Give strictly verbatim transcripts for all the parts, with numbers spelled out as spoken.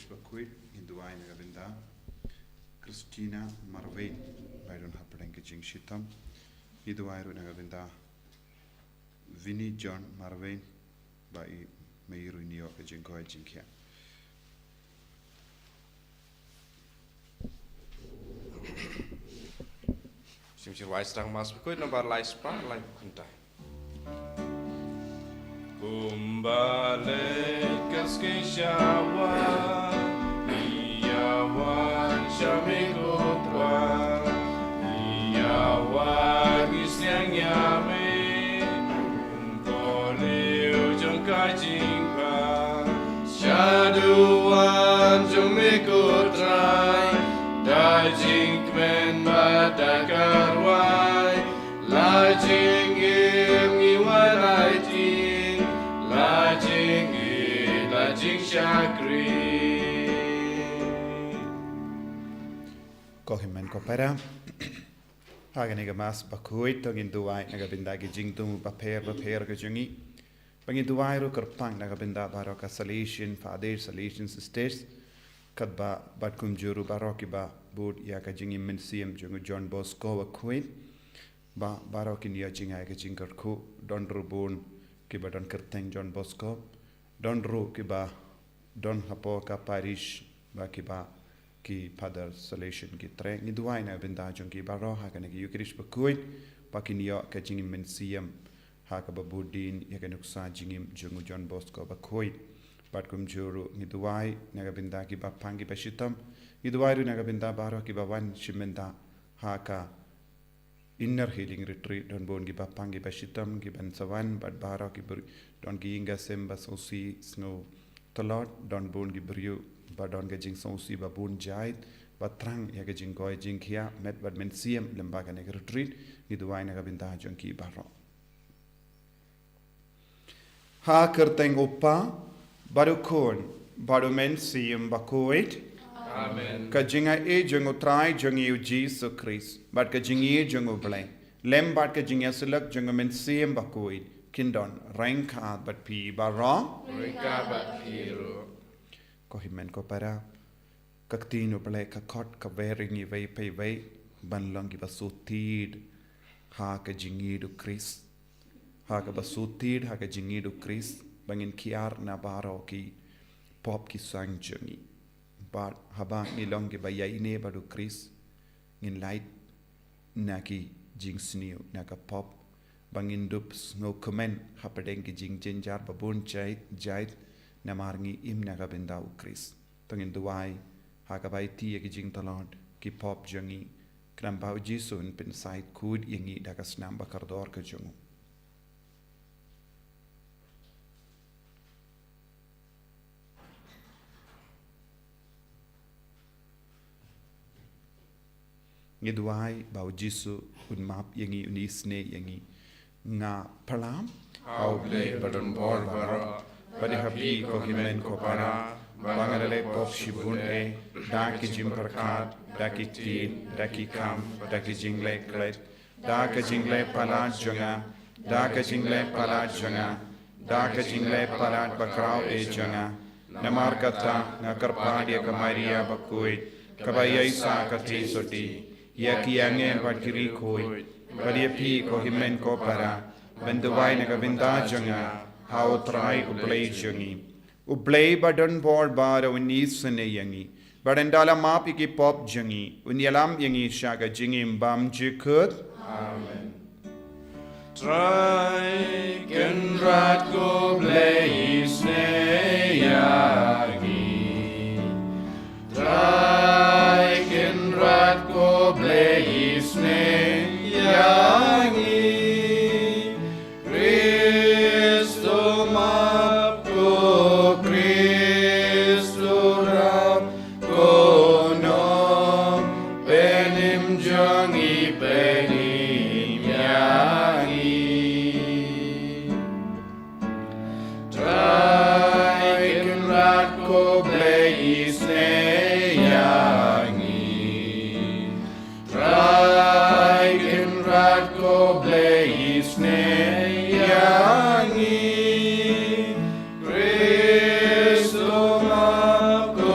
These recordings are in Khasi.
Bakhuid, ngi duwai na ka bynta Christina Marwein, ba i don hapdeng ka jingshitom. Ngi duwai ruh na ka bynta Vinnie John Marwein, ba i mei ruh i ïoh ka jingkoit jingkhiah. Shim shirwai sdang Mass Bakhuid, nambar lai spah lai khyndai. Kumba leit ka ski shawa, ïa wan sha me ko Trai, ïa wan ngi sniang ïa me, kum ko liu jong ka jingpang, sha duwan jong me ko Trai, da jingkmen bad da ka rwai, la jingim ngi wan ai ti, la jingïeit, la jingshakri. Ko hynmen ko para, ha kane ka Mass Bakhuid to ngin duwai na ka bynta ki jingthmu bapher bapher ka jong ngi. Ba ngi duwai ruh kyrpang na ka bynta baroh ka Salesian Fathers, Salesian Sisters, katba bad kumjuh ruh baroh kiba bud ïa ka jingim mynsiem jong u John Bosco Bakhuid. Ba baroh kin ïoh jngai ka jingkyrkhu, don ruh bun kiba don kyrteng John Bosco, don ruh kiba don hapoh ka parish ba kiba ki Father Salesian ki trei. Ngi duwai na ka bynta jong ki baroh ha kane ka Eucharist Bakhuid, ba kin ïoh ka jingim mynsiem ha kaba bud dien ïa ka nuksa jingim jong u John Bosco Bakhuid. Bad kumjuh ruh ngi duwai na ka bynta kiba pang kiba shitom. Ngi duwai ruh na ka bynta baroh kiba wan shim bynta ha ka Inner Healing Retreat, don bun kiba pang kiba shitom kiban sa wan, bad baroh ki briew, don ki ïing ki sem ba sngewsih sngew tlot, don bun ki briew ba don ka jingsngewsih ba bun jait, ba thrang ïa ka jingkoit jingkhiah met bad mynsiem lyngba kane ka retreat. Ngi duwai na ka bynta jong ki baroh. Ha kyrteng u Kpa, bad u Khun, bad u Mynsiem Bakhuid. Amen. Ka jingaiei jong u Trai jong ngi u Jisu Khrist, bad ka jingïeit jong u Blei, lem bad ka jingïasyllok jong u Mynsiem Bakhuid, kin don ryngkat bad phi baroh. Ryngkat bad phi ruh. Ko hynmen ko para, ka ktien u Blei ka khot ka wer ïa ngi iwei pa iwei ban long kiba shu tied ha ka jingïeit u Khrist. Ha kaba shu tied ha ka jingïeit u Khrist, ba ngin kiar na baroh ki pop ki sang jong ngi. Bad haba ngi long kiba ïaineh bad u Khrist, ngin lait na ki jingsniew na ka pop, ba ngin dup sngewkmen hapdeng ki jingjynjar ba bun jait jait, namar ngi im na ka bynta u Khrist. To ngin duwai ha kaba aiti ïa ki jingtlot ki pop jong ngi, khnang ba u Jisu un pynsaid khuid ïa ngi da ka snam ba kordor ka jong u. Ngi duwai ba u Jisu un map ïa ngi, un isynei ïa ngi. Nga pyrshang ha u Blei ba don bor baroh, bad ha phi ko hynmen ko para, ba nga la leh pop shibun eh, da ki jingpyrkhat, da ki ktien, da ki kam, da ki jingleh klet, da ka jingleh palat jong nga, da ka jingleh palat jong nga, da ka jingleh palat bakhraw eh jong nga. Namar kata nga kyrpad ïa ka Maria bakhuid, kaba ïaisah ka theisotti, ïa ki angel bad ki riewkhuid, bad ïa phi ko hynmen ko para, ban duwai na ka bynta jong nga ha u Trai u Blei jong ngi. U Blei ba don bor baroh un isynei ïa ngi, bad ynda la map ïa ki pop jong ngi, un ïalam ïa ngi sha ka jingim bymjukut. Amen. Trai Kynrad ko Blei isynei ïa ngi. Trai Kynrad ko Blei isynei ïa ngi. Khrist u map ko, Khrist u rap ko, nong pynim jong ngi, pynim ïa ngi. Trai Kynrad ko Blei isynei ïa ngi. Trai Kynrad ko Blei isynei ïa ngi. Khrist u map ko,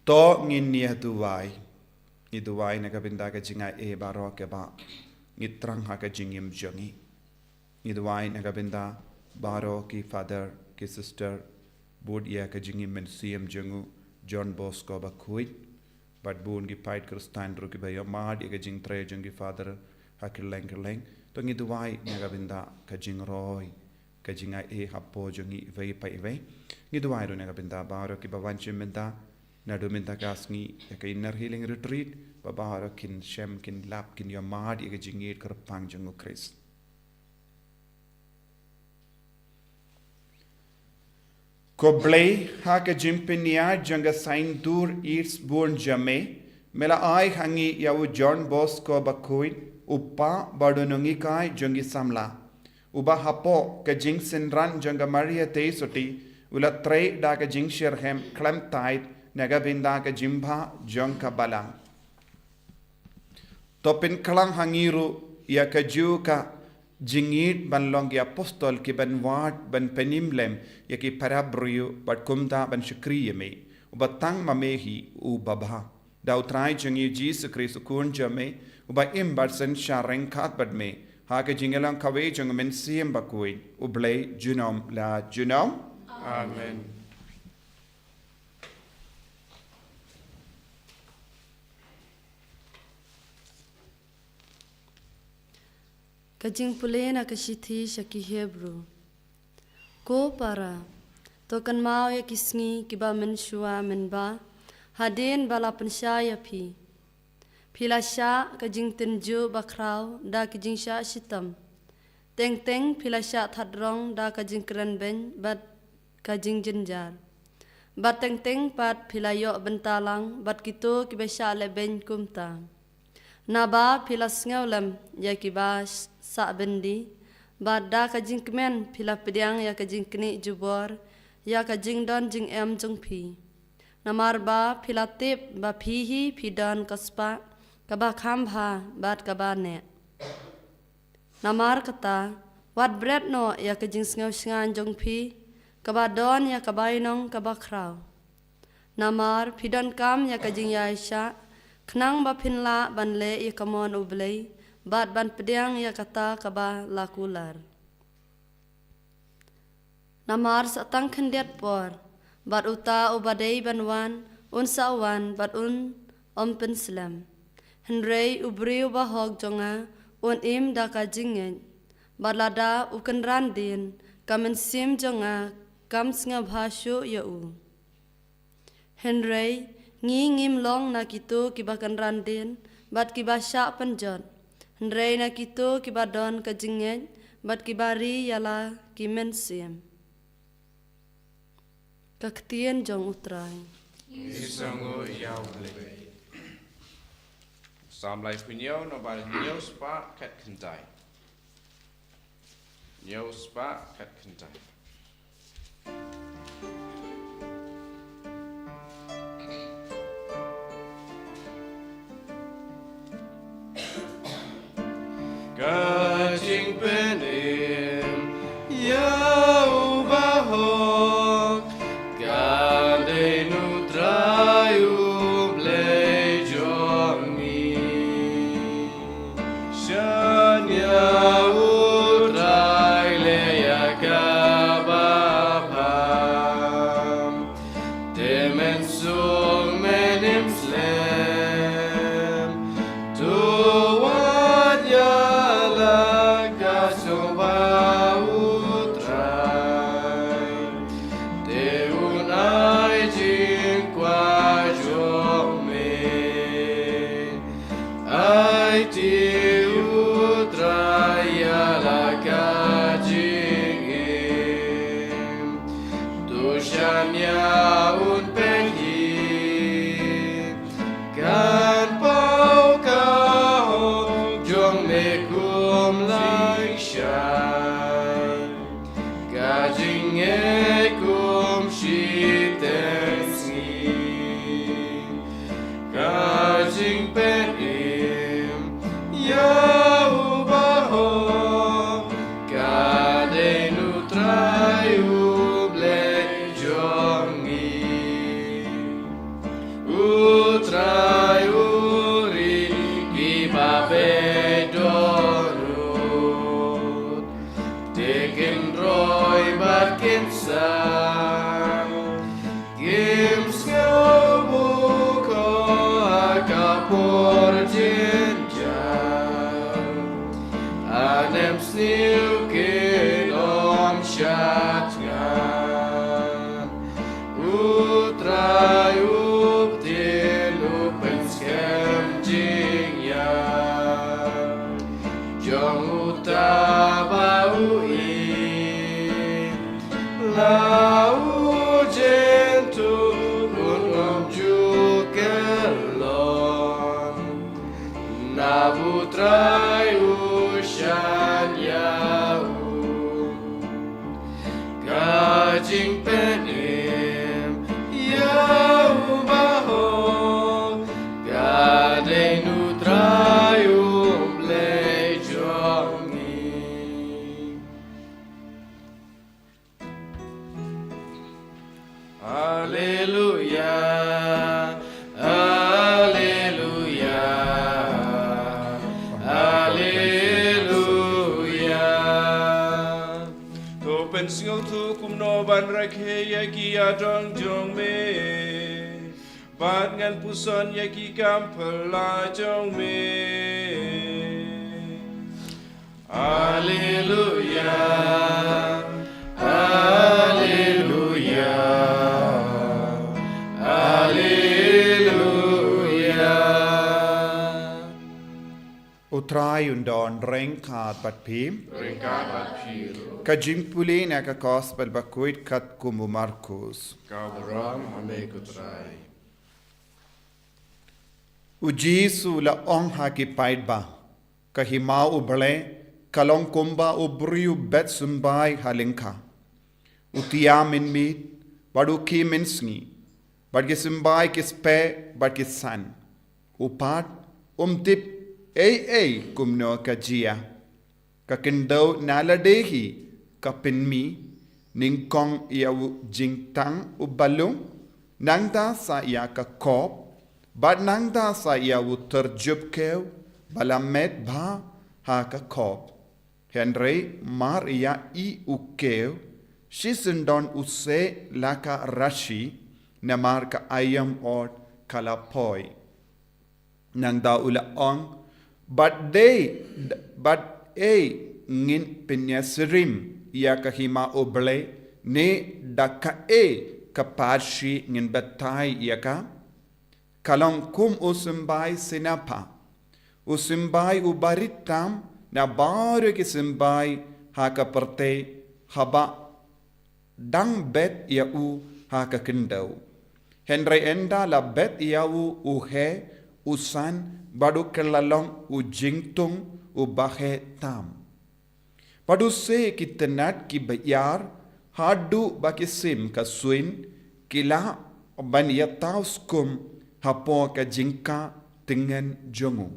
To ngin ïa duwai. Ngi duwai na ka bynta ka jingai ei baroh kaba ngi thrang ha ka jingim jong ngi. Ngi duwai na ka bynta baroh ki father, ki sister, bud ïa ka jingim mynsiem jong u John Bosco Bakhuid. Bad bun ki paid Khristan ruh kiba ïohmad ïa ka jingtrei jong ki father ha kylleng kylleng. To ngi duwai na ka bynta ka jingroi, ka jingai ei hapoh jong ngi iwei pa iwei. Ngi duwai ruh na ka bynta baroh kiba wan shim bynta naduh mynta ka sngi ïa ka Inner Healing Retreat, ba baroh kin shem, kin lap, kin ïohmad ïa ka jingïeit kyrpang jong u Khrist. Ko Blei, ha ka jingpynïaid jong ka saiñdur ïeit sbun jong me, me la ai ha ngi ïa u John Bosco Bakhuid, u kpa bad u nonghikai jong ki samla, uba hapoh ka jingsynran jong ka Maria Theisotti u la trei da ka jingshitrhem khlem tait na ka bynta ka jingbha jong ka balang. To pynkhlaiñ ha ngi ruh ïa kajuh ka jingïeit ban long ki apostol kiban wad, ban pynim lem ïa ki para briew, bad kumta ban shakri ïa me, uba tang ma me hi u babha. Da u Trai jong ngi Jisu Khrist u Khun jong me, uba im bad synshar ryngkat bad me ha ka jingïalang kawei jong u Mynsiem Bakhuid, U Blei junom la junom. Amen. Ka jingpule na ka shithi sha ki Hebru. Ko para, to kynmaw ïa ki sngi kiba mynshuwa mynba hadien ba la pynshai ïa phi. Phi la shah ka jingtynjuh bakhraw da ka jingshah shitom. Teng teng phi la shah thad rong da ka jingkren beiñ bad ka jingjynjar. Bad teng teng pat phi la ïoh bynta lang bad kito kiba shah leh beiñ kumta. Naba phi la sngew lem ïa kiba sah byndi, bad da ka jingkmen phi la pdiang ïa ka jingknieh jubor ïa ka jingdon jingem jong phi. Namar ba phi la tip ba phi hi phi don ka spah kaba kham bha bad kaba neh. Namar kata, wat bret noh ïa ka jingsngew shngaiñ jong phi kaba don ïa ka bainong kaba khraw. Namar phi donkam ïa ka jingïaishah, khnang ba phin lah ban leh ïa ka mon U Blei bad ban pdiang ïa kata kaba la kular. Namar sa tang khyndiat por, bad uta uba dei ban wan, un sa wan bad un ym pynslem. Hynrei u briew bahok jong nga un im da ka jingngeit, bad lada u kynran dien, ka mynsiem jong nga kam sngewbha shuh ïa u. Hynrei ngi ngim long na kito kiba kynran dien bad kiba shah pynjot, hynrei na kito kiba don ka jingngeit bad kiba ri ïa la ki mynsiem. Ka ktien jong U Trai. Ngi sngewnguh ïa U Blei. Psalm laiphew hynñiew, nombar hynñiew spah khatkhyndai. Hynñiew spah khatkhyndai. Ka jingpynim ïa u bahok, ka dei na U Trai U Blei jong ngi. Shaniah U Trai leh ïa kaba bha, te men suk men im slem. To wad ïa la ka sngewbha U Trai, te un ai jingkwah jong me. Aiti U Trai ïa la ka jingim, to shaniah un peit hi. Kan paw ka hok jong me kum laishai, ka jingngeit kum shiteng sngi. Ka jingpynim ïa u bahok, ka dei na U Trai U Blei jong ngi. Alleluia, Alleluia, Alleluia. To pynsngewthuh kumno ban rakhe ïa ki ïadong jong me, bad ngan puson ïa ki kam phylla jong me. Alleluia, Alleluia, Alleluia. U Trai un don ryngkat bad phi. Ryngkat bad phi ruh. Ka jingpule na ka Gospel bakhuid katkum u Markus. Ka burom ha me ko Trai. U Jisu u la ong ha ki paidbah, ka hima U Blei ka long kumba u briew u bet symbai ha lyngkha. U tia mynmiet, bad u khie mynsngi, bad ki symbai ki speh bad ki san. U pat um tip ei ei kumno ka jia. Ka khyndew na lade hi ka pynmih, nyngkong ïa u jingtang uba lung, nangta sa ïa ka khop, bad nangta sa ïa u tyrjup kiew ba la met bha ha ka khop. Hynrei mar ïa i u kiew, shisyndon u seh la ka rashi, namar ka aïom ot ka la poi. Nangta u la ong, bad dei, bad ei ngin pynïasyriem ïa ka hima U Blei, ne da kaei ka parshi ngin batai ïa ka? Ka long kum u symbai sinapha, u symbai uba rit tam na baroh ki symbai ha ka pyrthei, haba dang bet ïa u ha ka khyndew. Hynrei ynda la bet ïa u u heh, u san, bad u kylla long u jingthung uba heh tam. Bad u seh ki tnat kiba ïar, haduh ba ki sim ka suin, ki lah ban ïathaw skum hapoh ka jingkah tngen jong u.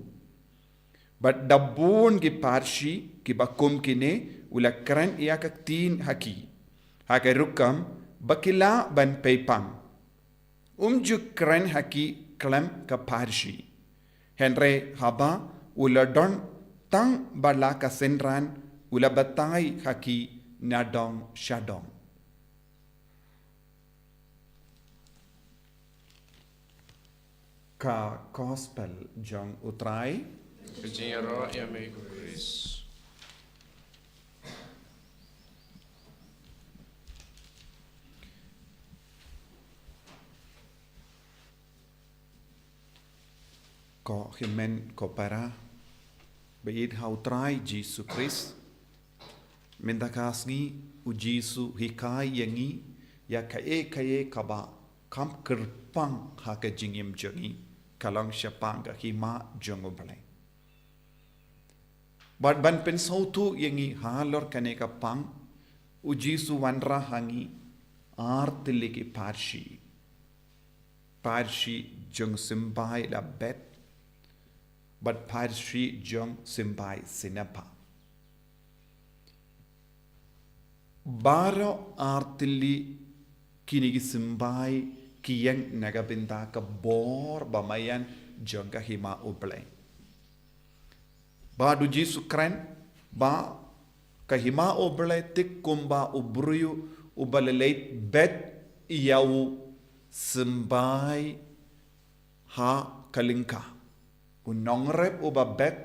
Bad da bun ki parshi kiba kum kine u la kren ïa ka ktien ha ki, ha ka rukom ba ki lah ban pei pang. Um ju kren ha ki khlem ka parshi. Hynrei haba u la don tang ba la ka synran, u la batai ha ki nadong shadong. Ka Gospel jong U Trai. Ka jingïaroh ïa me ko Khrist. Ko hynmen ko para ba ïeit ha U Trai Jisu Khrist. Mynta ka sngi U Jisu u hikai ïa ngi ïa kaei kaei kaba kham kyrpang ha ka jingim jong ngi, ka long shaphang ka hima jong U Blei. Bad ban pynsngewthuh ïa ngi halor kane ka pang, U Jisu u wanrah ha ngi ar tylli ki parshi. Parshi jong symbai la bet, bad parshi jong symbai sinapha. Baroh ar tylli kine ki symbai ki ïeng na ka bynta ka bor ba maïan jong ka hima U Blei. Bad U Jisu u kren ba ka hima U Blei thik kumba u briew uba la leit bet ïa u symbai ha ka lyngkha. U nongrep uba bet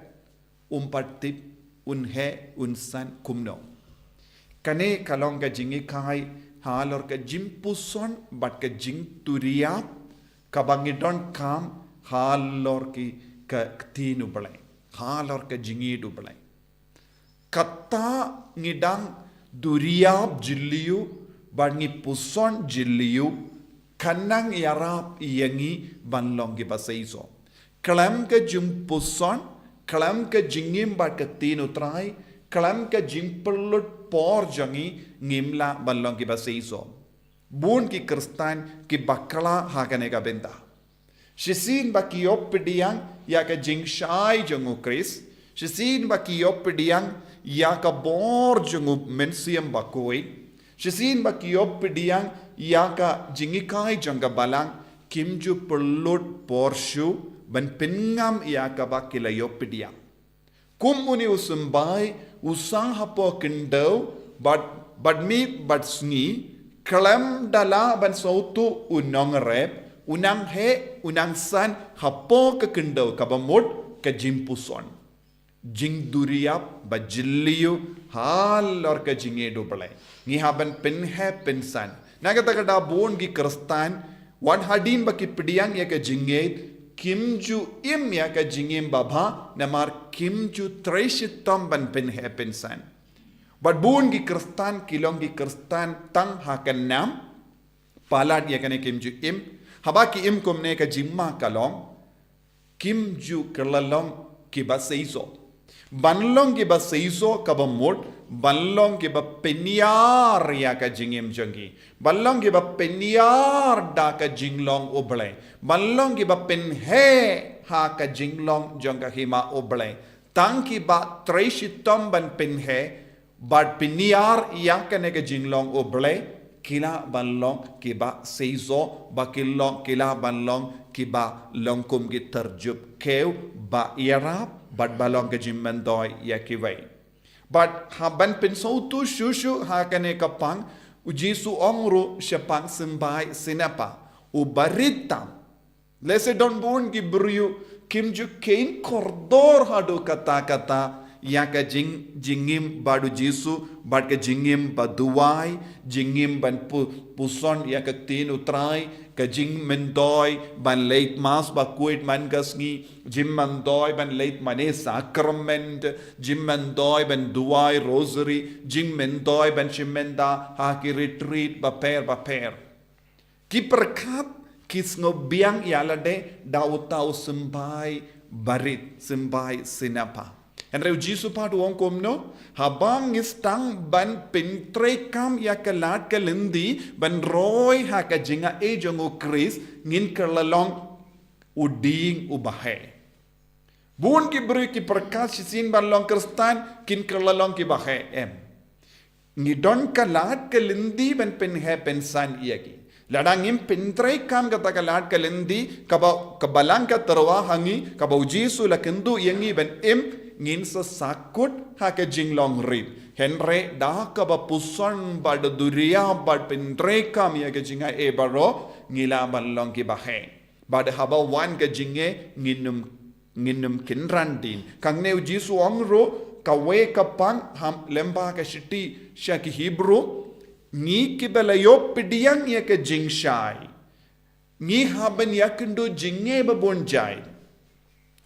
um pat tip un heh un san kumno. Kane ka long ka jinghikai halor ka jingpuson bad ka jingturiap kaba ngi donkam halor ki ka ktien U Blei, halor ka jingïeit U Blei. Kata ngi dang duriap jylliew bad ngi puson jylliew, kan nang ïarap ïa ngi ban long kiba seisoh. Khlem ka jingpuson, khlem ka jingim bad ka ktien U Trai, khlem ka jingpynlut por jong ngi, ngim lah ban long kiba seisoh. Bun ki Khristan ki bakla ha kane ka bynta. Shisien ba ki ïoh pdiang ïa ka jingshai jong U Khrist, shisien ba ki ïoh pdiang ïa ka bor jong U Mynsiem Bakhuid, shisien ba ki ïoh pdiang ïa ka jinghikai jong ka balang, kim ju pynlut por shuh ban pynngam ïa kaba ki la ïoh pdiang. Kum une u symbai u sang hapoh khyndew, bad, bad miet bad sngi, khlem da lah ban sngewthuh u nongrep, u nang heh, u nang san hapoh ka khyndew, kaba mut ka jingpuson. Jingduriap ba jylliew halor ka jingïeit U Blei. Ngi hap ban pynheh pynsan. Na kata ka daw bun ki Khristan, wat hadien ba ki pdiang ïa ka jingïeit, kim ju im ïa ka jingim babha, namar kim ju trei shitom ban pynheh pynsan. Bad bun ki Khristan, ki long ki Khristan tang ha ka nam, palat ïa kane kim ju im, haba ki im kumne ka jingma ka long, kim ju kylla long kiba seisoh. Ban long kiba seisoh kaba mut, ban long kiba pynïar ïa ka jingim jong ki. Ban long kiba pynïar da ka jinglong U Blei. Ban long kiba pynheh ha ka jinglong jong ka hima U Blei. Tang kiba trei shitom ban pynheh, bad pynïar ïa kane ka jinglong U Blei, ki lah ban long kiba seisoh, ba ki long, ki lah ban long kiba long kum ki tyrjup kiew ba ïarap, bad ba long ka jingmyntoi ïa kiwei. Bad hap ban pynsngewthuh shuh shuh ha kane ka pang, U Jisu u ong ruh shaphang symbai Sinapa, u barit tam. Lehse don bun ki briew kim ju kheiñ kordor haduh katta katta ïa ka jing, jingim bad U Jisu, bad ka jingim ba duwai, jingim ban pu-, puson ïa ka ktien U Trai, ka jingmyntoi ban leit mass ba khuid man ka sngi, jingmyntoi ban leit mane sakrament, jingmyntoi ban duwai rosary, jingmyntoi ban shim bynta ha ki retreat bapher bapher. Ki pyrkhat, ki sngewbiang ïa lade da uta u symbai barit, symbai Sinapa. Hynrei U Jisu pat u ong kumno, haba ngi sdang ban pyntreikam ïa ka lad ka lynti, ban roi ha ka jingaiei jong U Khrist, ngin kylla long u dieng uba heh. Bun ki briew ki pyrkhat shisien ban long Khristan, kin kylla long kiba heh, em. Ngi don ka lad ka lynti ban pynheh pynsan ïa ki. Lada ngim pyntreikam kata ka lad ka lynti, kaba, ka balang ka tyrwa ha ngi, kaba U Jisu u la kyntu ïa ngi ban im, ngin sa sahkut ha ka jinglong rit. Hynrei da kaba puson bad duriap bad pyntreikam ïa ka jingaiei baroh, ngi lah ban long kiba heh. Bad haba wan ka jingeh, ngin ym, ngin ym kynran dien. Hangne U Jisu u ong ruh, kawei ka pang ha lyngba ka shithi sha ki Hebru, ngi kiba la ïoh pdiang ïa ka jingshai, ngi hap ban ïakynduh jingeh babun jait.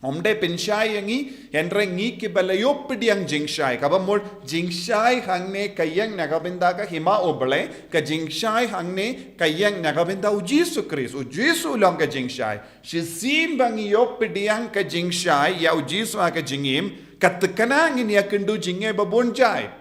Ym dei pynshai ïa ngi, hynrei ngi kiba la ïoh pdiang jingshai. Kaba mut jingshai hangne ka ïeng na ka bynta ka hima U Blei, ka jingshai hangne ka ïeng na ka bynta U Jisu Khrist. U Jisu u long ka jingshai. Shisien ba ngi ïoh pdiang ka jingshai ïa U Jisu ha ka jingim, ka thikna ngin ïakynduh jingeh babun jait.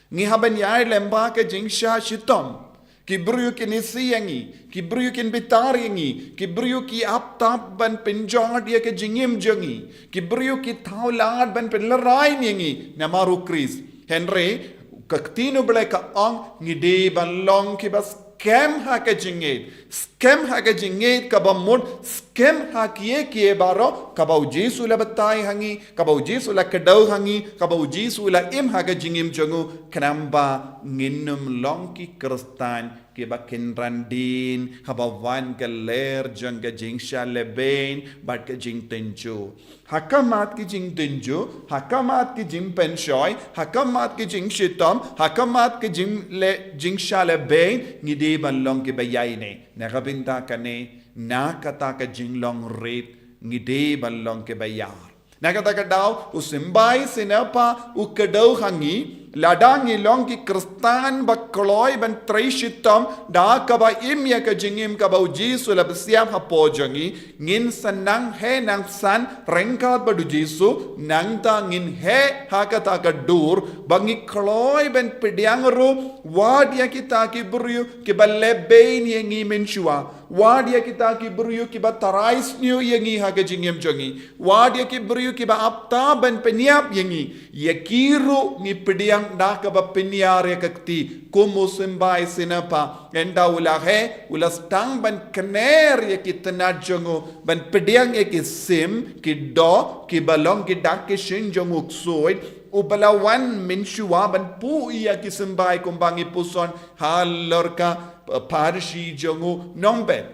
Ngi hap ban ïaid lyngba ka jingshah shitom. Ki briew kin isih ïa ngi, ki briew kin bitar ïa ngi, ki briew ki ap tap ban pynjot ïa ka jingim jong ngi, ki briew ki thaw lad ban pynlehraiñ ïa ngi namar U Khrist. Hynrei ka ktien U Blei ka ong ngi dei ban long kiba skhem ha ka jingngeit. Skhem ha ka jingngeit kaba mut, skhem ha kiei kiei baroh kaba U Jisu u la batai ha ngi, kaba U Jisu u la kdew ha ngi, kaba U Jisu u la im ha ka jingim jong u, khnang ba ngin ym long ki Khristan kiba kynran dien haba wan ka lyer jong ka jingshah lehbeiñ bad ka jingtynjuh. Ha khmat ki jingtynjuh, ha khmat ki jingpynshoi, ha khmat ki jingshitom, ha khmat ki jingle-, jingshah lehbeiñ, ngi dei ban long kiba ïaineh. Na ka bynta kane, na kata ka jinglong rit, ngi dei ban long kiba ïar. Na kata ka daw, u symbai Sinapa u kdew ha ngi, lada ngi long ki Khristan ba kloi ban trei shitom, da kaba im ïa ka jingim kaba U Jisu u la pynshai hapoh jong ngi, ngin sa nang heh nang san ryngkat bad U Jisu, nangta ngin heh ha kata ka dur, ba ngi kloi ban pdiang ruh, wat ïa kita ki briew kiba lehbeiñ ïa ngi mynshuwa. Wat ïa kita ki briew kiba tharai sniew ïa ngi ha ka jingim jong ngi. Wat ïa ki briew kiba ap ta ban pynïap ïa ngi. Ïa ki ruh ngi pdiang da kaba pynïar ïa ka kti. Kum u symbai Sinapa, ynda u la heh, u la sdang ban kner ïa ki tnat jong u, ban pdiang ïa ki sim, ki doh, kiba long ki dak ki shin jong u ksuid, uba la wan mynshuwa ban puh ïa ki symbai kumba ngi puson halor ka, eh, parshi jong u nongbet.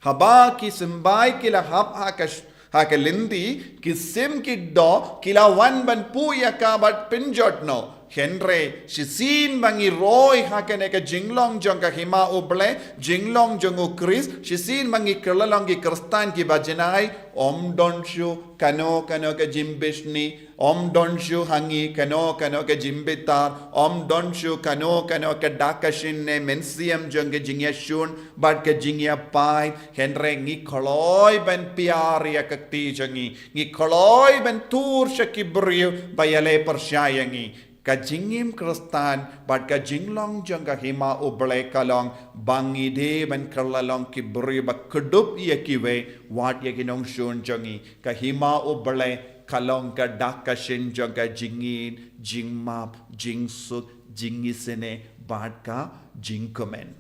Haba ki symbai ki la hap ha ka sh-, ha ka lynti, ki sim ki doh, ki la wan ban puh ïa ka bad pynjot noh. Hynrei, shisien ba ngi roi ha kane ka jinglong jong ka Hima U Blei, jinglong jong U Khrist, shisien ba ngi kylla long ki Khristan kiba janai, ym don shuh kano kano ka jingbishni, ym don shuh ha ngi kano kano ka jingbitar, ym don shuh kano kano ka dak ka shin ne mynsiem jong ka jingïashun, bad ka jingïapait, hynrei ngi kloi ban pynïar ïa ka kti jong ngi, ngi kloi ban tur sha ki briew ba ïaleh pyrshah ïa ngi. Ka jingim Khristan, bad ka jinglong jong ka Hima U Blei ka long, ba ngi dei ban kylla long ki briew ba kdup ïa kiwei, wat ïa ki nongshun jong ngi. Ka Hima U Blei ka long ka dak ka shin jong ka jingïeit, jingmap, jingsuk, jingisynei, bad ka jingkmen.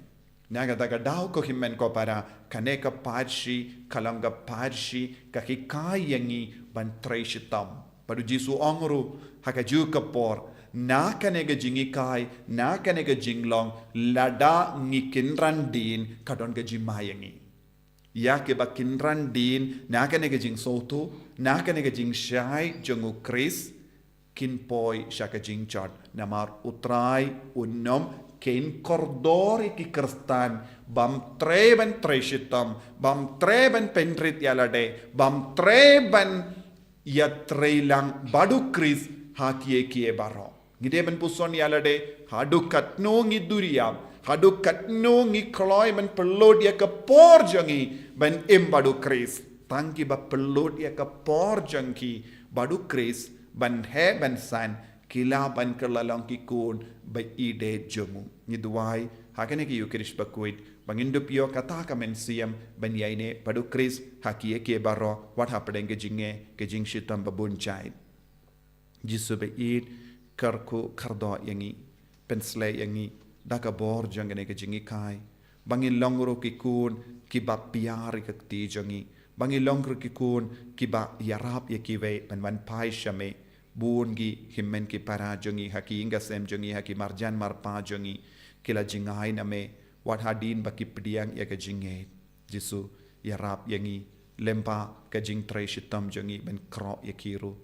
Na kata ka daw ko hynmen ko para, kane ka parshi, ka long ka parshi, ka hikai ïa ngi ban trei shitom. Bad u Jisu u ong ruh, ha kajuh ka por, na kane ka jinghikai, na kane ka jinglong, lada ngi kynran dien, ka don ka jingma ïa ngi. Ïa kiba kynran dien, na kane ka jingsngewthuh, na kane ka jingshai jong U Khrist, kin poi sha ka jingjot, namar U Trai un ym khein kordor ïa ki Khristan, bym trei ban trei shitom, bym trei ban pynrit ïalade, bym trei ban ïatreilang bad U Khrist ha kiei kiei baroh. Ngi dei ban puson ïalade, haduh katno ngi duriap, haduh katno ngi kloi ban pynlut ïa ka por jong ngi, ban im bad U Khrist. Tang kiba pynlut ïa ka por jong ki, bad U Khrist, ban heh ban san, ki lah ban kylla long ki khun, ba ïeit jong u. Ngi duwai, ha kane ka Ïukharist bakhuid, ba ngin dup ïoh kata ka mynsiem, ban ïaineh, bad U Khrist, ha kiei kiei baroh, wat hapdeng ka jingeh, ka jingshitom babun jait. Jisu baieit, kyrkhu kyrdoh ïa ngi, pynshlei ïa ngi, da ka bor jong kane ka jinghikai. Ba ngin long ruh ki khun, kiba pynïar ïa ka kti jong ngi. Ba ngin long ruh ki khun, kiba ïarap ïa kiwei, ban wan phai sha me. Bun ki hynmen ki para jong ngi, ha ki ïing ki sem jong ngi, ha ki marjan marpa jong ngi. Ki la jngai na me, wat hadien ba ki pdiang ïa ka jingngeit. Jisu, ïarap ïa ngi, lyngba ka jingtrei shitom jong ngi ban khroh ïa ki ruh.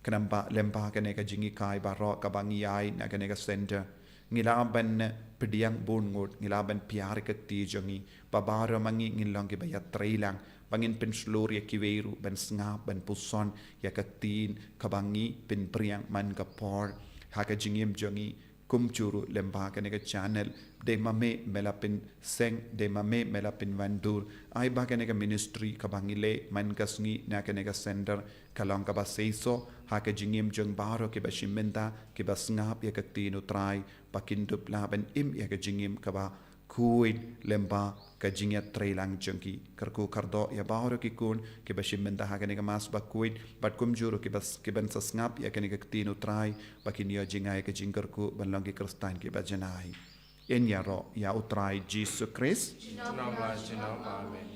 Khnang ba lyngba kane ka jinghikai baroh kaba ngi ai na kane ka center. Ngi lah ban pdiang bun ngut, ngi lah ban pynïar ïa ka kti jong ngi, ba baroh ma ngi ngin long kiba ïatreilang, ba ngin pynshlur ïa kiwei ruh, ban sngap, ban puson, ïa ka ktien, kaba ngi pynphriang man ka por, ha ka jingim jong ngi, Kumjuh ruh lyngba kane ka channel, dei ma me me la pynseng, dei ma me me la pynwandur. Ai ba kane ka ministry kaba ngi leh man ka sngi na kane ka center, ka long kaba seisoh, ha ka jingim jong baroh kiba shim bynta, kiba sngap ïa ka ktien U Trai, ba kin dup lah ban im ïa ka jingim kaba khuid lyngba ka jingïatreilang jong ki. Kyrkhu kyrdoh ïa baroh ki khun, kiba shim bynta ha kane ka mass bakhuid, bad kumjuh ruh kiba s-, kiban sa sngap ïa kane ka ktien U Trai, ba kin ïoh jngai ka jingkyrkhu, ban long ki Khristan kiba janai. Yn ïaroh ïa U Trai Jisu Khrist. Junom la junom, amen.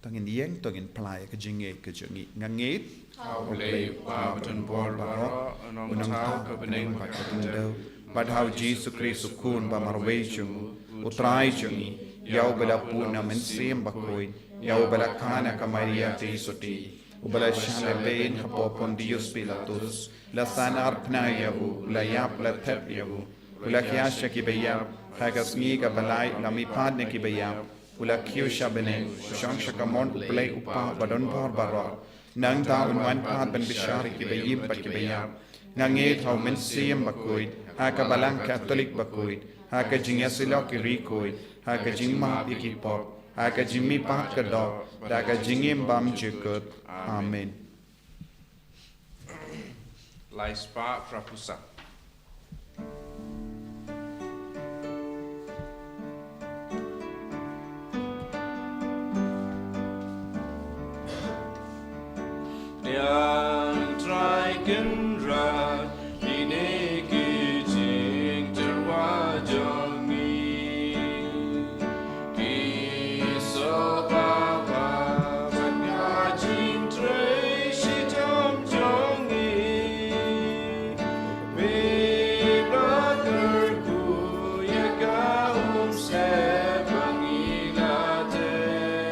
To ngin ïeng, to ngin plie ka jingngeit ka jong ngi. Nga ngeit ha U Blei U Kpa badonbor baroh, U Nongthaw ka bneng bad ka khyndew, bad ha U Jisu Khrist U Khun ba marwei jong U, U Trai jong ngi, ïa uba la pun na Mynsiem Bakhuid, ïa uba la kha na ka Maria Theisotti, uba la shah lehbeiñ hapoh Pontius Pilatus, la sahnarphna ïa u, la ïap, la thep ïa u, u la khia sha kiba ïap, ha ka sngi kaba lai u la mihpat na kiba ïap, u la kiew sha bneng, u shong sha kamon U Blei U Kpa badonbor baroh. Nangta un wan pat ban bishar ïa kiba im bad kiba ïap. Nga ngeit ha U Mynsiem Bakhuid, ha ka Balang Katholik bakhuid, ha ka jingïasyllok ïa ki riewkhuid, ha ka jingmap ïa ki pop, ha ka jingmihpat ka doh, da ka jingim bymjukut. Amen. Lai spah phra phew san. Kynrad, kine ki jingtyrwa jong ngi. Ki sngewbha bad ka jingtrei shitom jong ngi. Phi ba kyrkhu ïa ka umsyep ba ngi la teh.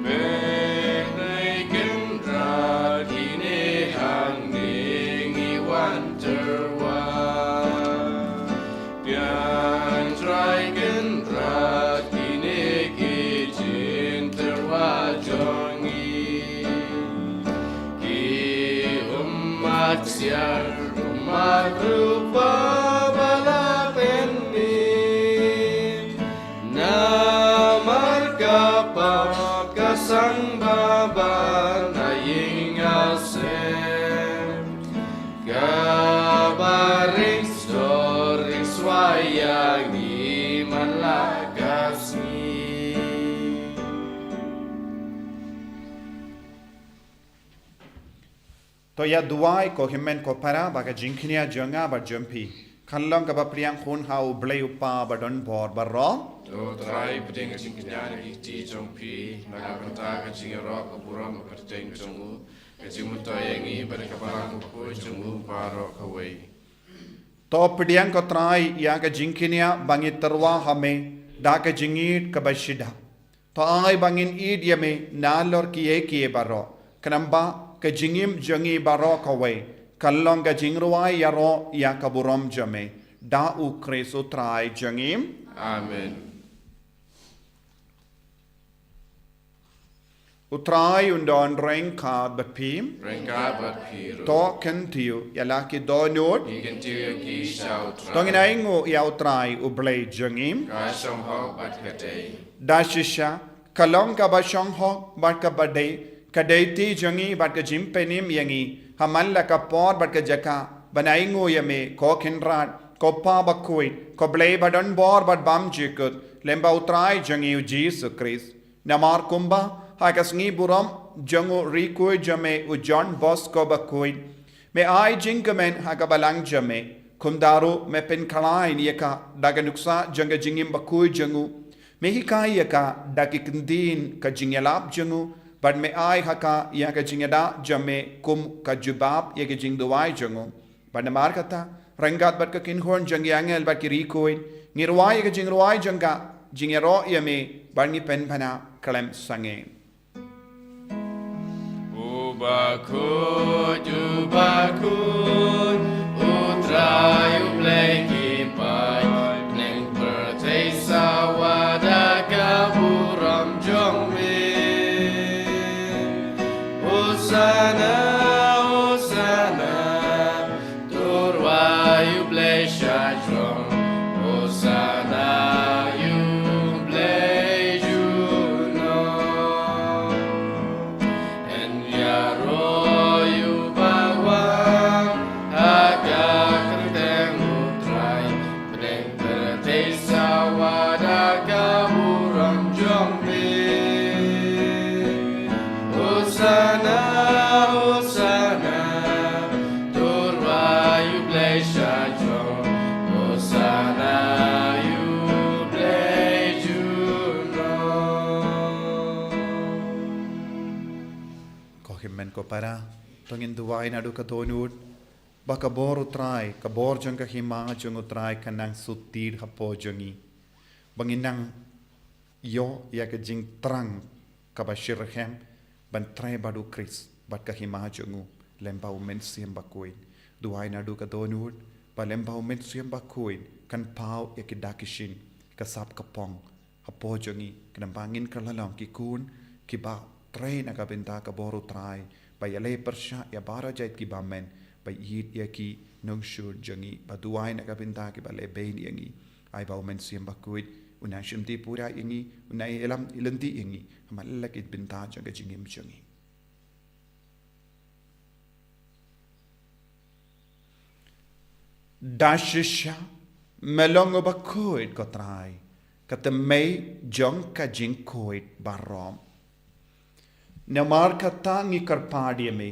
Pynleit kynrad kine hangne ngi wan tyrwa. Pyntrei kynrad kine ki jingtyrwa jong ngi. Ki ummat ksiar, ummat rupa ba la pynmih. Namar ka pap ka sangba ban ha ïing ha sem. Kaba ring sdor ring swai ïa ngi man la ka sngi. To ïa duwai ko hynmen ko para ba ka jingkñia jong nga bad jong phi kan long kaba pdiang hun ha U Blei U Kpa ba don bor baroh. To Trai, pdiang ka jingkñia na ki kti jong phi na ka bynta ka jingïaroh ka burom ka kyrteng jong u, ka jingmyntoi ïa ngi bad ka balang bakhuid jong u baroh kawei. To pdiang ko Trai ïa ka jingkñia ba ngi tyrwa ha me da ka jingïeit kaba shidah. To ai ba ngin ïeit ïa me nalor kiei kiei baroh, khnang ba ka jingim jong ngi baroh kawei kan long ka jingrwai ïaroh ïa ka burom jong me. Da U Khrist U Trai jong ngi. Amen. U Trai un don ryngkat bad phi. Ryngkat bad phi ruh. To kyntiew ïa la ki dohnud. Ngi kyntiew ïa ki sha U Trai. To ngin ainguh ïa U Trai U Blei jong ngi. Ka shong hok bad ka dei. Da shisha ka long kaba shong hok bad kaba dei, ka dei ti jong ngi bad ka jingpynim ïa ngi ha man la ka por bad ka jaka ban ainguh ïa me ko Kynrad, ko Pa bakhuid, ko Blei ba don bor bad bymjukut, lem bad U Trai jong ngi U Jisu Khrist. Namar kumba ha ka sngi burom jong u riew khuid jong me u John Bosco bakhuid, me ai jingkmen ha ka balang jong me, kumta ruh me pynkhlaiñ ïa ka da ka nuksa jong ka jingim bakhuid jong u. Me hikai ïa ka da ki kyntien ka jingïalap jong u, bad me ai ha ka ïa ka jingïada jong me kum ka jubab ïa ka jingduwai jong u. Bad namar kata, ryngkat bad ka kynhun jong ki angel bad ki riew khuid, ngi rwai ïa ka jingrwai jong ka jingïaroh ïa me, bad ngi pynbna khlem sangeh. U bakhuid, u bakhuid, U Trai U Blei ki paid, bneng pyrthei sawa da ka burom jong me. Hosana, Hosana, to rwai U Blei sha jrong. Hosana ïa U Blei junom. Yn ïaroh ïa uba wan ha ka kyrteng U Trai. Bneng pyrthei sawa da ka burom jong me. Hosana, Hosana, to rwai U Blei sha jrong. Hosana ïa U Blei junom. Ko hynmen ko para, to ngin duwai naduh ka dohnud ba ka bor U Trai, ka bor jong ka hima jong U Trai kan nang sut tied hapoh jong ngi. Ba ngin nang ïoh ïa ka jingthrang kaba shitrhem ban trei bad U Khrist bad ka hima jong u lem bad U Mynsiem Bakhuid. Duwai naduh ka dohnud ba lem bad U Mynsiem Bakhuid kan paw ïa ki dak ki shin, ka sap ka pong hapoh jong ngi, khnang ba ngin kylla long ki khun kiba trei na ka bynta ka bor U Trai, ba ïaleh pyrshah ïa baroh jait kiba men, ba ïeit ïa ki nongshun jong ngi, ba duwai na ka bynta kiba leh beiñ ïa ngi. Ai ba U Mynsiem Bakhuid un nang shimti pura ïa ngi, un nang ïalam ïalynti ïa ngi ha man la ki bynta jong ka jingim jong ngi. Da shisha me long uba khuid ko Trai, ka tymmen jong ka jingkhuid baroh. Namar kata ngi kyrpad ïa me,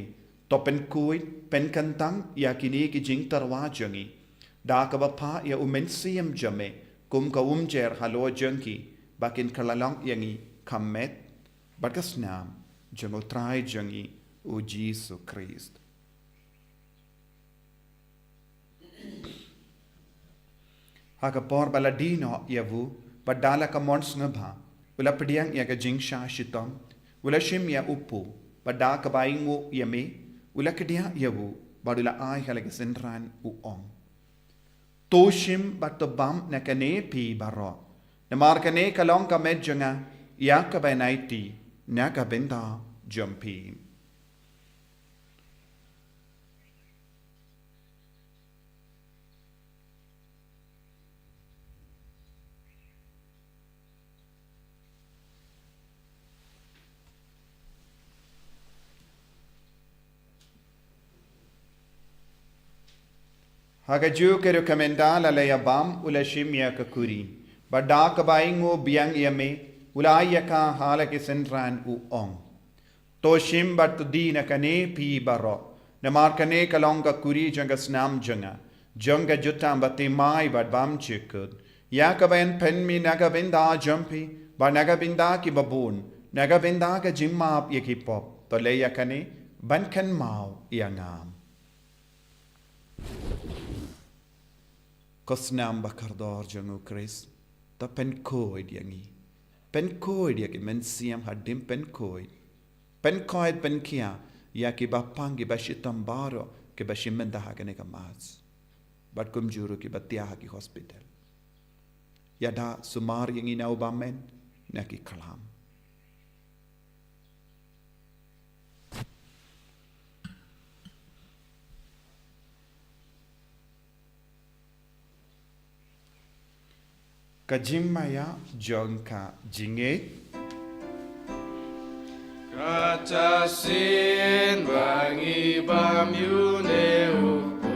To pynkhuid, pynkyntang ïa kine ki jingtyrwa jong ngi da kaba phah ïa u Mynsiem jong me kum ka umjer halor jong ki, ba kin kylla long ïa ngi ka met bad ka snam jong U Trai jong ngi U Jisu Khrist. Ha ka por ba la die noh ïa u, bad da la ka mon sngewbha, u la pdiang ïa ka jingshah shitom, u la shim ïa u pu, bad da kaba ainguh ïa me, u la kdiah ïa u, bad u la ai ha la ki synran, u ong: To shim bad to bam na kane phi baroh. Namar kane ka long ka met jong nga ïa kaba yn aiti na ka bynta jong phi. Ha kajuh ka ruh ka mynta la la ïa bam, u la shim ïa ka kuri, bad da kaba ainguh biang ïa me, u la ai ïa ka ha la ki synran, u ong: To shim bad to die na kane phi baroh. Namar kane ka long ka kuri jong ka snam jong nga, jong ka jutang bathymmai bad bymjukut, ïa kaba yn pynmih na ka bynta jong phi bad na ka bynta kiba bun, na ka bynta ka jingmap ïa ki pop. To leh ïa kane ban kynmaw ïa nga. Ko snam ba kordor jong U Khrist, to pynkhuid ïa ngi. Pynkhuid ïa ki mynsiem hadien pynkhuid. Pynkhuid, pynkhiah ïa kiba pang, kiba shitom baroh, kiba shim bynta ha kane ka Mass, bad kumjuh ruh kiba thiah ha ki hospital. Ïada sumar ïa ngi na u bymman, na ki khlam. Ka jingmaïa jong ka jingngeit. Kata shisien ba ngi bam ïa une u pu,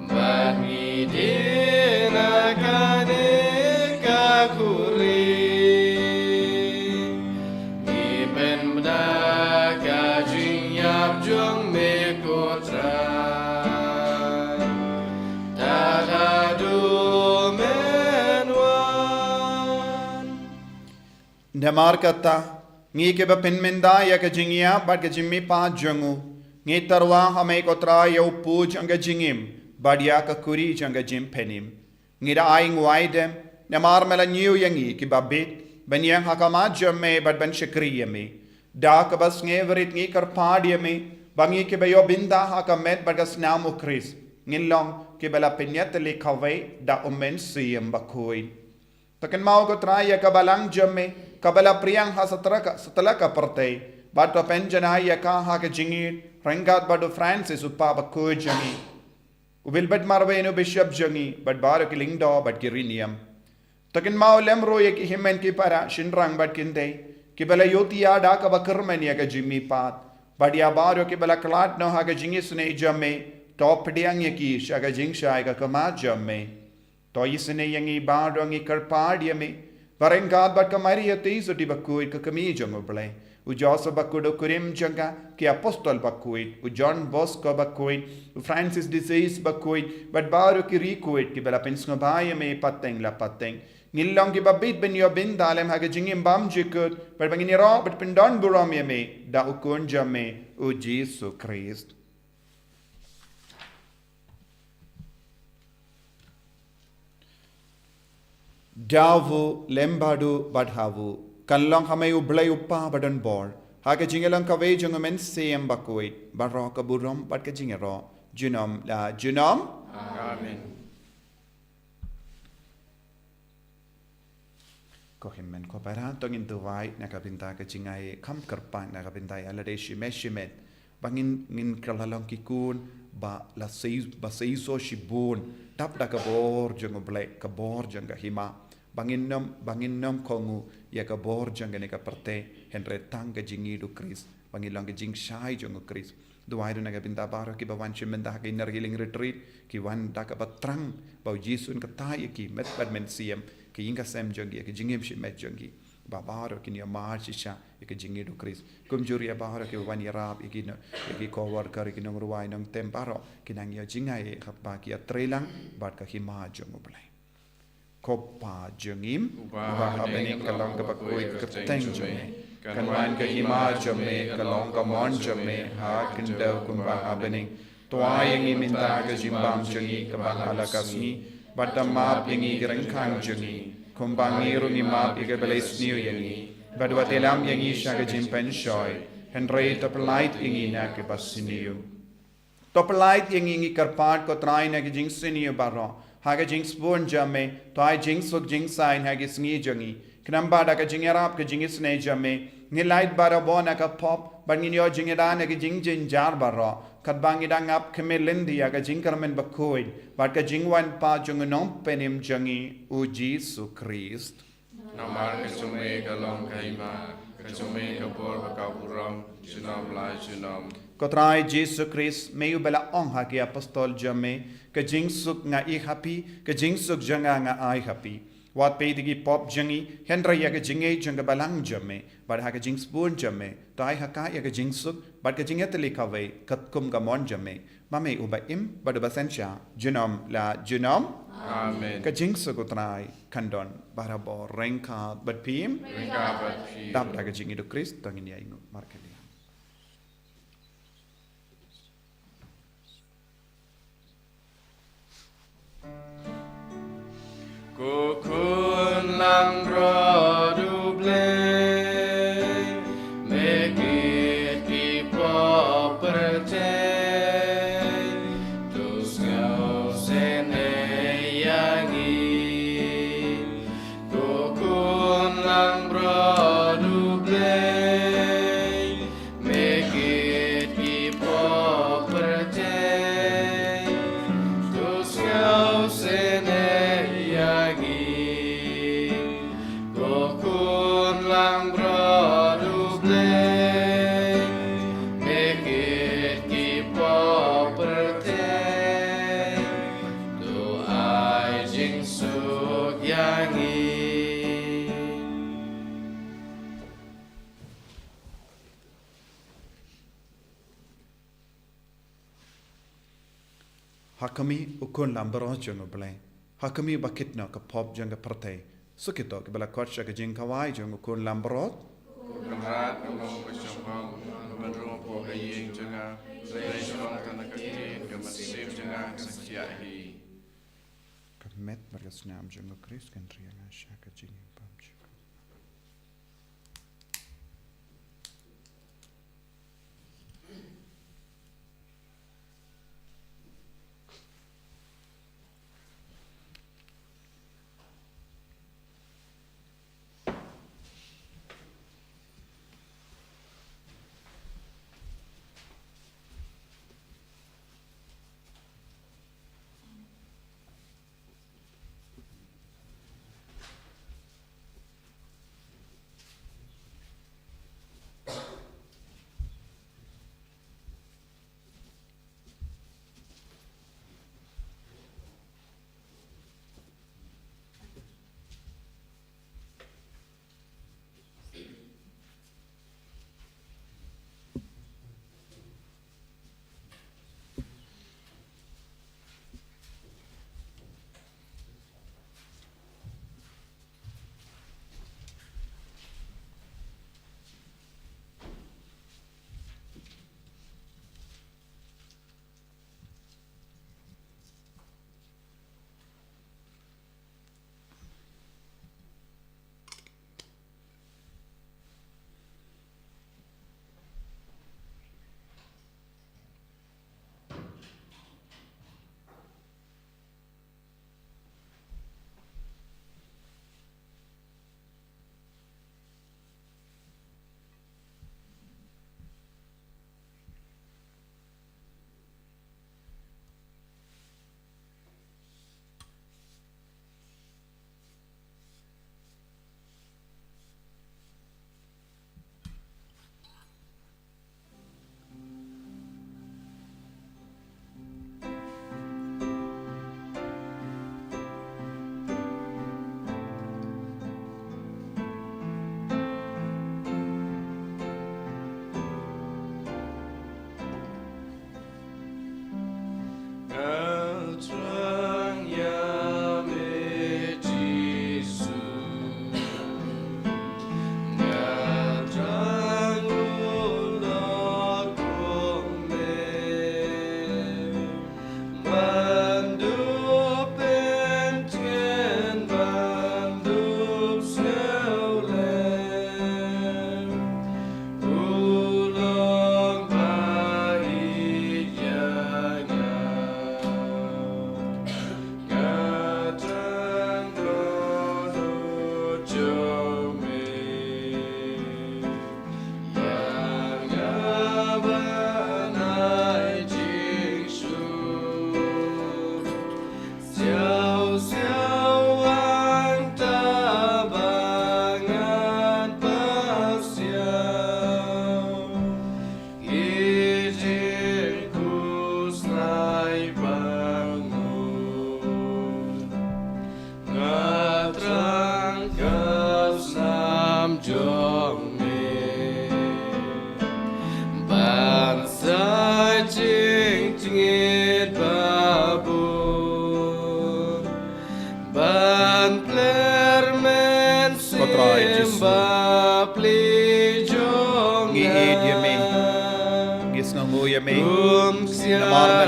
bad ngi die na kane ka kuri, ngi pynbna ka jingïap jong me, ko Trai, tad haduh men wan. Namar kata, ngi kiba pynmynta ïa ka jingïap bad ka jingmihpat jong u, ngi tyrwa ha me, ko Trai, ïa u pu jong ka jingim, bad ïa ka kuri jong ka jingpynim. Ngi da ainguh aidem namar me la ñiew ïa ngi kiba bit ban ïeng ha khmat jong me bad ban shakri ïa me. Da kaba sngewrit ngi kyrpad ïa me ba ngi kiba ïoh bynta ha ka met bad ka snam U Khrist, ngin long kiba la pynïatylli kawei da U Mynsiem Bakhuid. To kynmaw, ko Trai, ïa ka balang jong me kaba la pdiang ha satlak, satlak ka pyrthei, bad to pynjanai ïa ka ha ka jingïeit ryngkat bad u Francis, u Pap bakhuid jong ngi, u Wilbert Marwein, u Bishop jong ngi, bad baroh ki lyngdoh bad ki riewniam. To kynmaw lem ruh ïa ki hynmen ki para, shynrang bad kynthei, kiba la ïohthiah da kaba kyrmen ïa ka jingmihpat, bad ïa baroh kiba la khlad noh ha ka jingisynei jong me. To pdiang ïa ki sha ka jingshai ka khmat jong me. To isynei ïa ngi baroh, ngi kyrpad ïa me, ba ryngkat bad ka Maria Theisotti bakhuid, ka kmie jong U Blei, u Joseph bakhuid, u kurim jong ka, ki apostol bakhuid, u John Bosco bakhuid, u Francis de Sales bakhuid, bad baroh ki riewkhuid kiba la pynsngewbha ïa me pateng la pateng, ngin long kiba bit ban ïoh bynta lem ha ka jingim bymjukut, bad ba ngin ïaroh bad pyndonburom ïa me da u Khun jong me, u Jisu Khrist. Da u, lem bad u, bad ha u, kan long ha me U Blei U Kpa badonbor, ha ka jingïalong kawei jong U Mynsiem Bakhuid, baroh ka burom bad ka jingïaroh junom la junom. Amen. Ko hynmen ko para, to ngin duwai na ka bynta ka jingai kham kyrpang, na ka bynta ïa lade shimet shimet, ba ngin, ngin kylla long ki khun ba la sei, ba seisoh shibun dap da ka bor jong U Blei, ka bor jong ka hima, ba ngin nym, ba ngin nym kohnguh ïa ka bor jong kane ka pyrthei, hynrei tang ka jingïeit U Khrist, ba ngin long ka jingshai jong U Khrist. Duwai ruh na ka bynta baroh kiba wan shim bynta ha ka Inner Healing Retreat, ki wan da kaba thrang ba U Jisu un kyntait ïa ki met bad mynsiem, ka ïing ka sem jong ki, ka jingim shimet jong ki. Ba baroh kin ïa mad shisha ïa ka jingïeit u Khrist. Kumjuh ruh ïa baroh kiba wan ïarap, ïa ki no-, ïa ki co-worker, ïa ki nongrwai nongtem baroh, kin nang ïoh jingaiei haba ki ïatreilang bad ka hima jong U Blei. Ko Pa jong ngi uba ha bneng, ka long kaba khuid ka kyrteng jong me. Kan wan ka hima jong me, ka long ka mon jong me ha khyndew kumba ha bneng. To ai ïa ngi mynta ka jingbam jong ngi kaba ha la ka sngi, bad to map ïa ngi ki ryngkang jong ngi, kumba ngi ruh ngi map ïa kiba la sniew ïa ngi. Bad wat ïalam ïa ngi sha ka jingpynshoi, hynrei to pyllait ïa ngi na kaba sniew. To pyllait ïa ngi, ngi kyrpad ko Trai, na ki jingsniew baroh ha ka jingsbun jong me. To ai jingsuk jingsaiñ ha ki sngi jong ngi. Khnang ba da ka jingïarap ka jingisynei jong me, ngin lait barabor na ka pop, bad ngin ïoh jingïada na ki jingjynjar baroh, katba ngi dang ap khmih lynti ïa ka jingkyrmen bakhuid bad ka jingwan pat jong u Nongpynim jong ngi, u Jisu Khrist. Namar ka jong me ka long ka hima, ka jong me ka bor bad ka burom, junom la junom. Ko Trai Jisu Khrist, me uba la ong ha ki apostol jong me, ka jingsuk nga ai ha phi, ka jingsuk jong nga nga ai ha phi. Wat peit ïa ki pop jong ngi, hynrei ïa ka jingngeit jong ka balang jong me, bad ha ka jingsbun jong me, to ai ha ka ïa ka jingsuk bad ka jingïatylli kawei katkum ka mon jong me, ma me uba im bad uba synshar junom la junom. Amen. Ka jingsuk u Trai kan don barabor ryngkat bad phi. Ryngkat bad phi. Dap da ka jingïeit u Khrist to ngin ïa ainguh markylliang. Ko khun langbrot U Blei, me kit ki pop pyrthei, to sngewsynei ïa ngi. Ko khun langbrot U Blei, me kit ki pop pyrthei, to sngewsynei ïa ngi. Ko khun langbrot U Blei, me kit ki pop pyrthei, to ai jingsuk ïa ngi. Ha khmih u khun langbrot jong U Blei, ha khmih ba kit noh ka pop jong ka pyrthei. Suk ïa to kiba la khot sha ka jingkhawai jong u khun langbrot. Ko Kynrad, ka long ka shongkong, ban rung hapoh ka ïing jong nga, ban shong tang na ka ktien, ka mynsiem jong nga kan sa khiah hi. Ka met bad ka snam jong u Khrist kan ri ïa nga sha ka jingim bymjukut.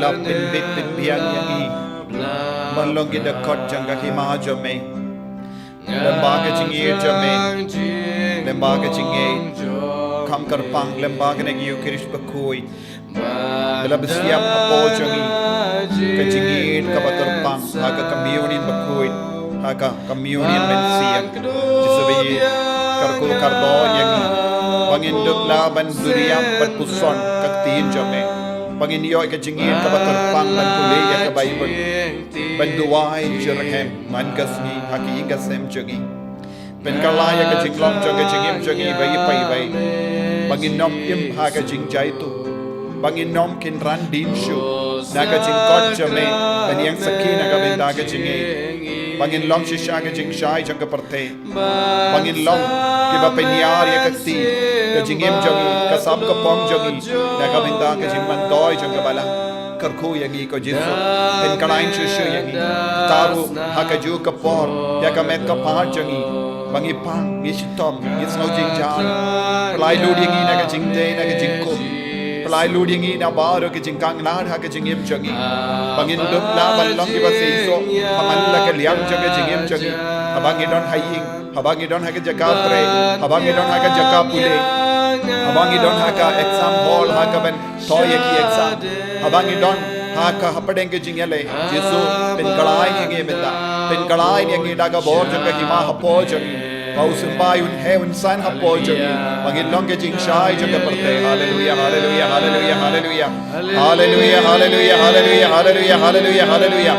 la pynbit pynbiang ïa ngi ban long ki dkhot jong ka hima jong me. Lyngba ka jingïeit jong me, lyngba ka jingïeit kham kyrpang, lyngba kane ka Eucharist bakhuid, ba la pynsiap hapoh jong ngi ka jingïeit kaba kyrpang ha ka communion bakhuid, ha ka communion mynsiem. Jisu ba ïeit, kyrkhu kyrdoh ïa ngi ba ngin dup lah ban duriap bad puson ka ktien jong me, ba ngin ïoh ka jingïeit kaba kyrpang ban pule ïa ka Baibl, ban duwai jyrhem man ka sngi ha ki ïing ka sem jong ngi. Pynkylla ïa ka jinglong jong ka jingim jong ngi ba i pa i bai, ba ngin nym im ha ka jingjaituh, ba ngin nym kynran dien shuh na ka jingkhot jong me ban ïeng sakhi na ka bynta ka jingïeit, ba ngin long shisha ka jingshai jong ka pyrthei, ba ngin long kiba pynïar ïa ka kti, ka jingim jong ngi, ka sam ka pong jong ngi na ka bynta ka jingmyntoi jong ka balang. Kyrkhu ïa ngi ko Jisu, pynkylla shuh shuh ïa ngi. Thaw ruh ha kajuh ka por ïa ka met ka phad jong ngi, ba ngi pang, ngi shitom, ngi sngew jynjar. Pynlait lut ïa ngi na ka jingtei, na ka jingkup. Pynlait lut ïa ngi na baroh ka jingkhanglad ha ka jingim jong ngi, ba ngin dup lah ban long kiba seisoh ha man la ka liang jong ka jingim jong ngi. Haba ngi don ha ïing, haba ngi don ha ka jaka trei, haba ngi don ha ka jaka pule, haba ngi don ha ka exam hall, ha kaban thoh ïa ki exam, haba ngi don ha ka hapdeng ka jingïaleh. Jisu, pynkylla ïa ngi mynta, pynkylla ïa ngi da ka bor jong ka hima hapoh jong ngi, ba u symbai un heh un san hapoh jong ngi, ba ngin long ka jingshai jong ka pyrthei. Haleluia, haleluia, haleluia, haleluia. Haleluia, haleluia, haleluia, haleluia, haleluia, haleluia.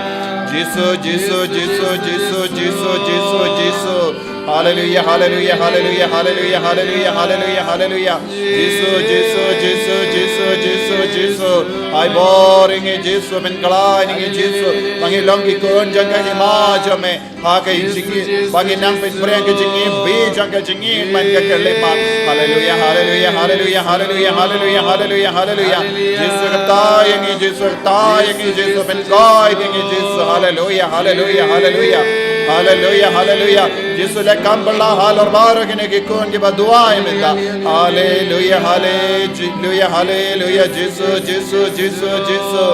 Jisu, Jisu, Jisu, Jisu, Jisu, Jisu, Jisu. Haleluia, haleluia, haleluia, haleluia, haleluia, haleluia, haleluia. Jisu, Jisu, Jisu, Jisu, Jisu, Jisu. Ai bor ïa ngi Jisu, pynkylla ïa ngi Jisu, ba ngin long ki khun jong ka hima jong me. Ha ka jingïeit, ba ngin nang pynpriang ka jingïeit, bit jong ka jingïeit man ka khyllipmat. Haleluia, haleluia, haleluia, haleluia, haleluia, haleluia, haleluia. Jisu, kata ïa ngi Jisu, kata ïa ngi Jisu, pynkylla ïa ngi Jisu. Haleluia, haleluia, haleluia. Haleluia, haleluia. Jisu, leh kam phylla halor baroh kine ki khun kiba duwai mynta. Haleluia, haleluia, haleluia. Jisu, Jisu, Jisu, Jisu.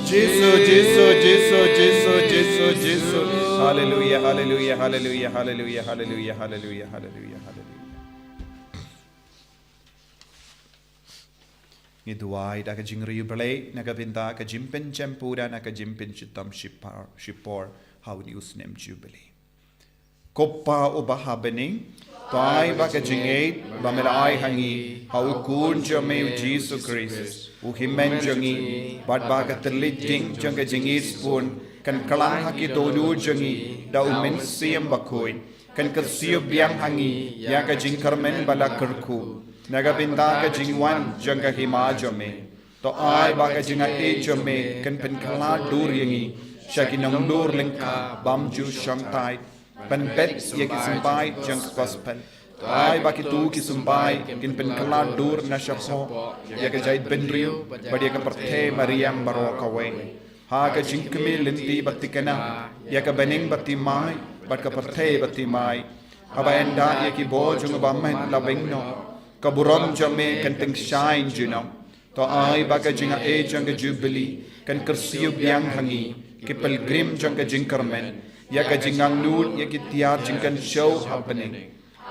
Jisu, Jisu, Jisu, Jisu, Jisu, Jisu. Haleluia, haleluia, haleluia, haleluia, haleluia, haleluia, haleluia, haleluia. Ngi duwai da ka jingriewblei na ka bynta ka jingpynjem pura na ka jingpynshitom shipor, shipor ha une u snem Jubilee. Ko Pa uba ha bneng, to ai ba ka jingïeit ba me la ai ha ngi ha u Khun jong me u Jisu Khrist, u hynmen jong ngi, bad ba ka thylliej ding jong ka jingïeit sbun kan kylla ha ki dohnud jong ngi da u Mynsiem Bakhuid, kan kyrsiew biang ha ngi ïa ka jingkyrmen ba la kyrkhu na ka bynta ka jingwan jong ka hima jong me. To ai ba ka jingaiei jong me kan pynkhlad dur ïa ngi sha ki nongdur lyngkha bym ju shongthait ban bet ïa ki symbai jong ka gospel. To ai ba kitu ki symbai kin pynkhlad dur na shapoh ïa ka jaitbynriew bad ïa ka pyrthei mariang baroh kawei, ha ka jingkmie lynti ba thikna ïa ka bneng ba thymmai bad ka pyrthei ba thymmai. Haba ynda ïa ki bor jong u Bamon la weng noh, ka burom jong me kan tyngshaiñ junom. To ai ba ka jingaiei jong ka Jubilee kan kyrsiew biang ha ngi, ki pilgrim jong ka jingkyrmen, ïa ka jingangnud ïa ki tiar jingkynshew ha bneng.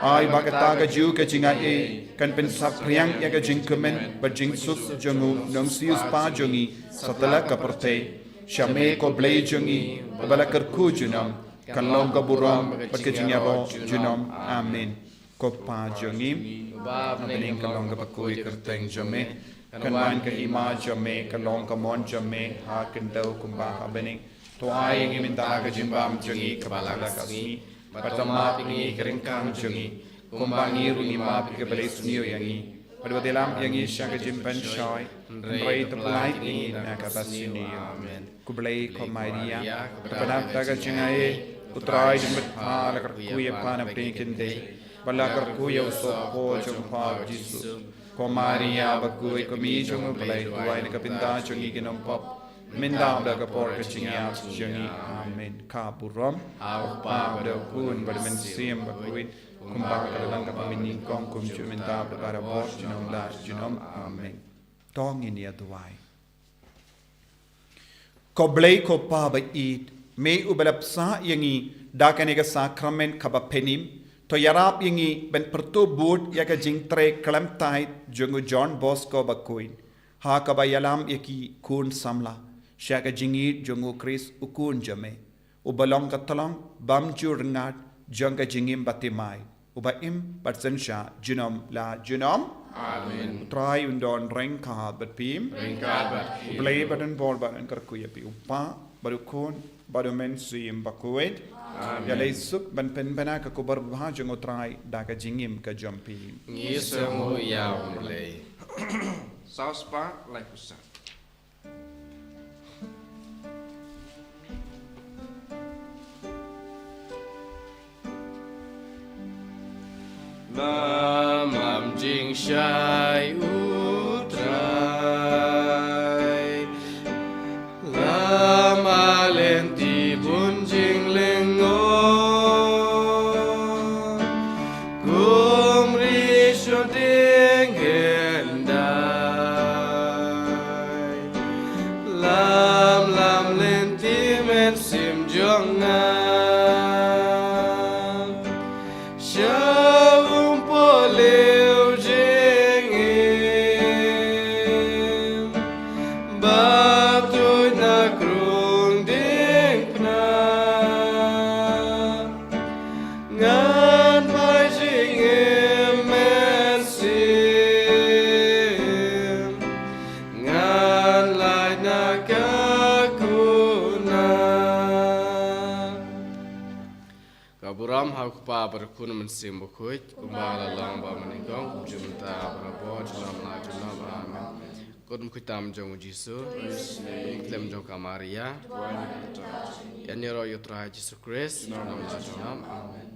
Ai ba kata kajuh ka jingaiei kan pynsaphriang ïa ka jingkmen bad jingsuk jong u Nongsiewspah jong ngi satlak ka pyrthei. Sha me ko Blei jong ngi, uba la kyrkhu junom, kan long ka burom bad ka jingïaroh junom. Amen. Ko Pa jong ngi uba ha bneng, kan long kaba khuid ka kyrteng jong me, kan wan ka hima jong me, kan long ka mon jong me ha khyndew kumba ha bneng. To ai ïa ngi mynta ka jingbam jong ngi kaba la ka sngi, bad to map ïa ngi ka ryngkang jong ngi, kumba ngi ruh ngi map ïa kiba leh sniew ïa ngi. Bad wat ïalam ïa ngi sha ka jingpynshoi, hynrei to pyllait ïa ngi na kaba sniew. Amen. Ko Blei, ko Maria, ka pnap da ka jingaiei, U Trai jong me, ha la kyrkhu ïa pha na pdeng ki kynthei, bad la kyrkhu ïa u sohphoh jong pha u Jisu. Ko Maria bakhuid, ko Mei jong u Blei, duwai na ka bynta jong ngi ki nongpop, mynta bad ha ka por ka jingïap jong ngi. Amen. Ka burom ha u Kpa bad ha u Khun bad ha u Mynsiem Bakhuid, kumba ka la long ha ka por mynnyngkong, kumjuh mynta bad barabor junom la junom. Amen. To ngin ïa duwai. Ko Blei ko Pa ba ïeit, me uba la bsa ïa ngi da kane ka sakramen kaba pynïm, to ïarap ïa ngi ban pyrto bud ïa ka jingtrei khlem taid jong u John Bosco bakhuid, ha kaba ïalam ïa ki khun samla sha ka jingïeit jong u Khrist u Khun jong me, uba long ka tyllong bymjur rngat jong ka jingim bathymmai, uba im bad synshar junom la junom. Amen. U Trai un don ryngkat bad phi. Ryngkat bad phi. U Blei ba don bor bad un kyrkhu ïa phi, u Pa bad u Khun bad u Mynsiem Bakhuid. Amen. Ïaleh suk ban pynbna ka khubor babha jong u Trai da ka jingim ka jong phi. Ngi sngewbha ïa u Blei. Saw spah laiphew san. Lam lam jingshai u Trai, lam a lynti bun jinglyngngoh, kum ri shu ding hyndai. Lam lam lynti mynsiem jong nga, sha umpohliew jingim, ba tuid na krung diengphna. Ngan bai jingim mynsiem, ngan lait na ka kuna. Ka burom ha u Kpa bad u Khun Mynsiem Bakhuid, kumba la long ba mynnyngkong, kumjuh mynta, barabor, junom la junom. Amen. Kut mkhuid tam jong u Jisu, khlem jong ka Maria, ïa ngi ïaroh ïa u Trai Jisu Khrist, junom la junom. Amen.